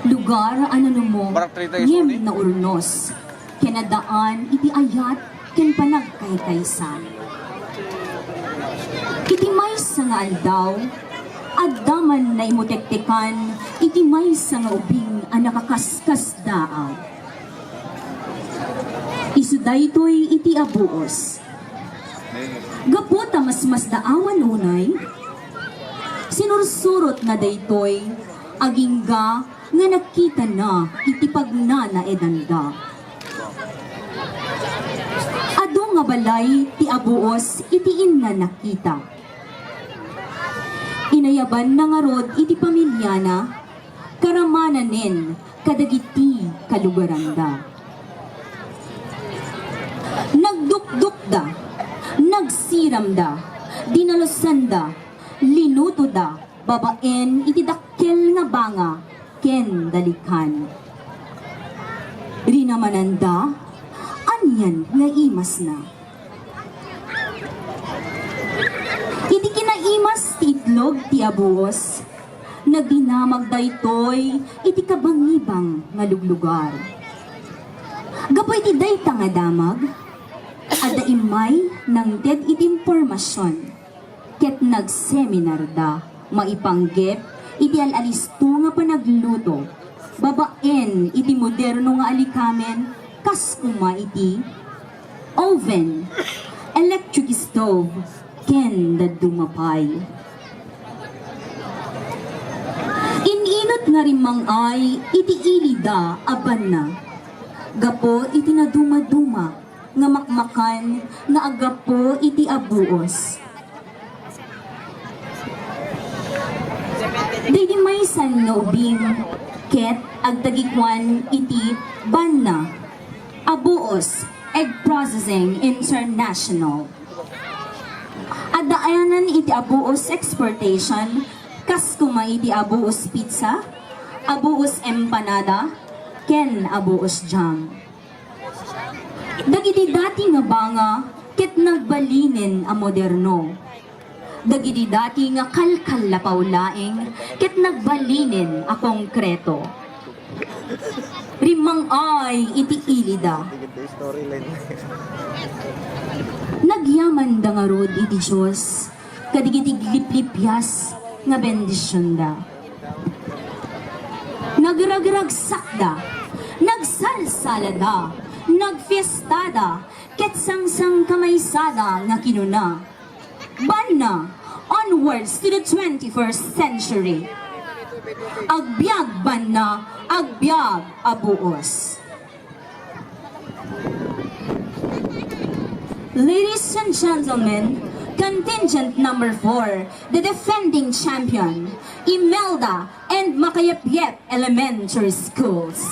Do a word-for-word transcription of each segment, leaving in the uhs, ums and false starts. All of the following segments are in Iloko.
Lugar a nanumo ngem naurnos ken addaan iti ayat ken panagkaykaysa. Iti maysa nga aldaw, adda man naimutektekan iti maysa nga ubing a nakakaskasdaaw. Isu daytoy iti abuos. Gapu ta masmasdaawan unay, sinursurotna daytoy agingga nga nakitana iti pagnanaedanda. Adu nga balay ti abuos iti inna nakita. Inayabanna ngarud iti pamiliana, karamananen kadagiti kalugaranda. Nagdukdokda, nagsiramda, dinalosanda, linutoda babaen iti dakkel nga banga ken dalikan. Rinamananda, anian nga imasna. Iti kinaimas ti itlog ti abuos, nagdinamag daytoy iti kabangibang nga luglugar. Gapu iti dayta nga damag, adda immay nangted iti impormasion ket nagseminarda maipanggep iti al-alisto nga panagluto babaen iti moderno nga alikamen, kas koma iti oven, electric stove, ken dadduma pay. In-inut nga rimmang-ay iti ilida a banna gapu iti nadumaduma nga makmakan nga aggapu iti abuos. Daydi maysan nga ubing ket agtagikuan iti banna, Abuos Egg Processing International. Addaanan iti abuos exportation, kas koma iti abuos pizza, abuos empanada, ken abuos jam. Dagiti dati nga banga ket nagbalinen a moderno. Dagiti dati nga kalkallapaw laeng ket nagbalinen a konkreto. Rimmang-ay iti ilida. Nagyamanda ngarud iti Dios kadagiti liplipias nga bendisionda. Nagragragsakda, nagsalsalada, nagfiestada, ket sangsangkamaysada nga kinuna, "Banna, onwards to the twenty-first century. Agbiag banna, agbiag abuos." Ladies and gentlemen, contingent number four, the defending champion, Imelda and Makayapyep Elementary Schools.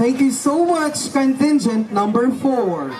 Thank you so much, contingent number four.